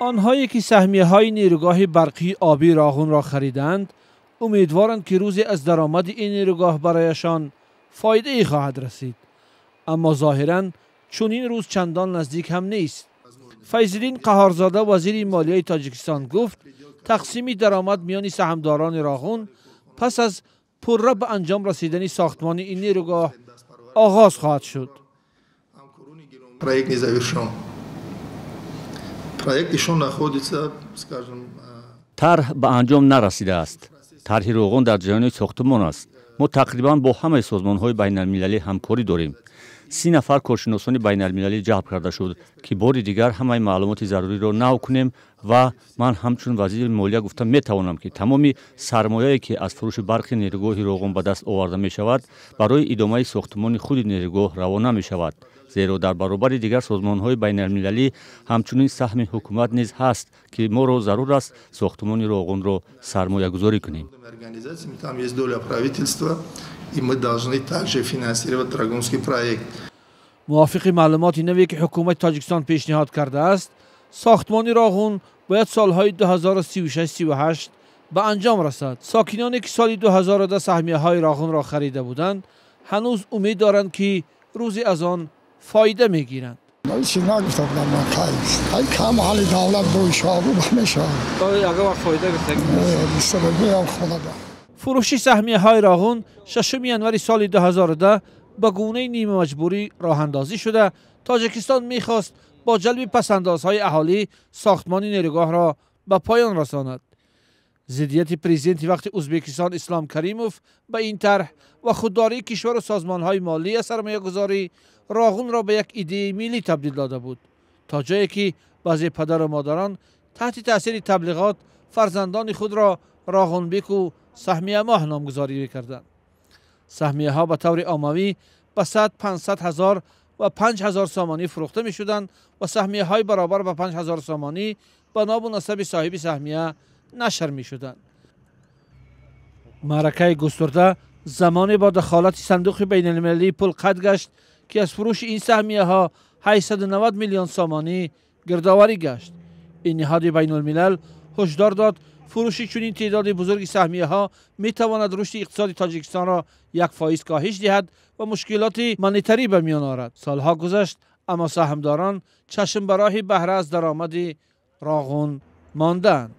Онҳое ки саҳмияҳои нерӯгоҳи барқии обии Роғунро харидаанд, умедворанд, ки рӯзе аз даромади ин нерӯгоҳ барояшон фоидае хоҳад расид. Аммо зоҳиран чунин рӯз чандон наздик ҳам нест. Файзиддин Қаҳҳорзода, вазири молияи Тоҷикистон, гуфт тақсими даромад миёни саҳмдорони Роғун пас аз пурра ба анҷом расидани сохтмони ин нерӯгоҳ оғоз хоҳад шуд. Проект не завершен. Проект еще находится, скажем. Тарҳ ба анҷом нарасидааст. Тарҳи Роғун дар ҷараёни сохтмон аст. Мо тақрибан бо ҳамаи созмонҳои байналмилалӣ ҳамкорӣ дорем. 30 нафар коршиносони байналмилалӣ ҷалб карда шуд, ки бори дигар ҳамаи маълумоти заруриро нав кунем. Ва ман ҳамчун вазири молия гуфта метавонам, ки тамоми сармояе, ки аз фурӯши барқи нерӯгоҳи Роғун ба даст оварда мешавад, барои идомаи сохтмони худи нерӯгоҳ равона мешавад, зеро дар баробари дигар созмонҳои байналмилалӣ ҳамчунин саҳми ҳукумат низ ҳаст, ки моро зарур аст сохтмони Роғунро сармоягузорӣ кунем. Там есть доля правительства, и мы должны также финансировать Рогунский проект. Мувофиқи маълумоти наве, ки ҳукумати Тоҷикистон пешниҳод кардааст, сохтмони Роғун бояд солҳои 2036-38 ба анҷом расад. Сокиноне, ки соли 2010 саҳмияҳои Роғунро харида буданд, ҳанӯз умед доранд, ки рӯзе аз он фоида мегиранд. Чиз нагуфта будам ман. Кай кам ҳали давлат боишаву мешавад. Ягон вақт фоида гирифта? Фурӯши саҳмияҳои Роғун 6 январи соли 2010 ба гунаи нимамаҷбурӣ роҳандозӣ шуда. Тоҷикистон мехост бо ҷалби пасандозҳои аҳолӣ сохтмони нерӯгоҳро ба поён расонад. Зиддияти президенти вақти Ӯзбекистон Ислом Каримов ба ин тарҳ ва худдории кишвару созмонҳои молӣ аз сармоягузорӣ Роғунро ба як идеяи миллӣ табдил дода буд, то ҷое ки баъзе падару модарон таҳти таъсири таблиғот фарзандони худро Роғунбеку Саҳмиямоҳ номгузорӣ мекарданд. Саҳмияҳо ба таври оммавӣ ба 100, 500 ҳазор ва 5000 сомонӣ фурӯхта мешуданд ва саҳмияҳои баробар ба 5000 сомонӣ ба ному насаби соҳиби саҳмия нашр мешуданд. Маъракаи густурда замоне бо дахолати Сандуқи байналмилалии пул қатъ гашт, ки аз фурӯши ин саҳмияҳо 890 миллион сомонӣ гирдоварӣ гашт. Ин ниҳоди байнулмилал ҳушдор дод, фурӯши чунин теъдоди бузурги саҳмияҳо метавонад рушди иқтисоди Тоҷикистонро 1% коҳиш диҳад ва мушкилоти монетарӣ ба миён орад. Солҳо гузашт, аммо саҳмдорон чашм ба роҳи баҳра аз даромади Роғун мондаанд.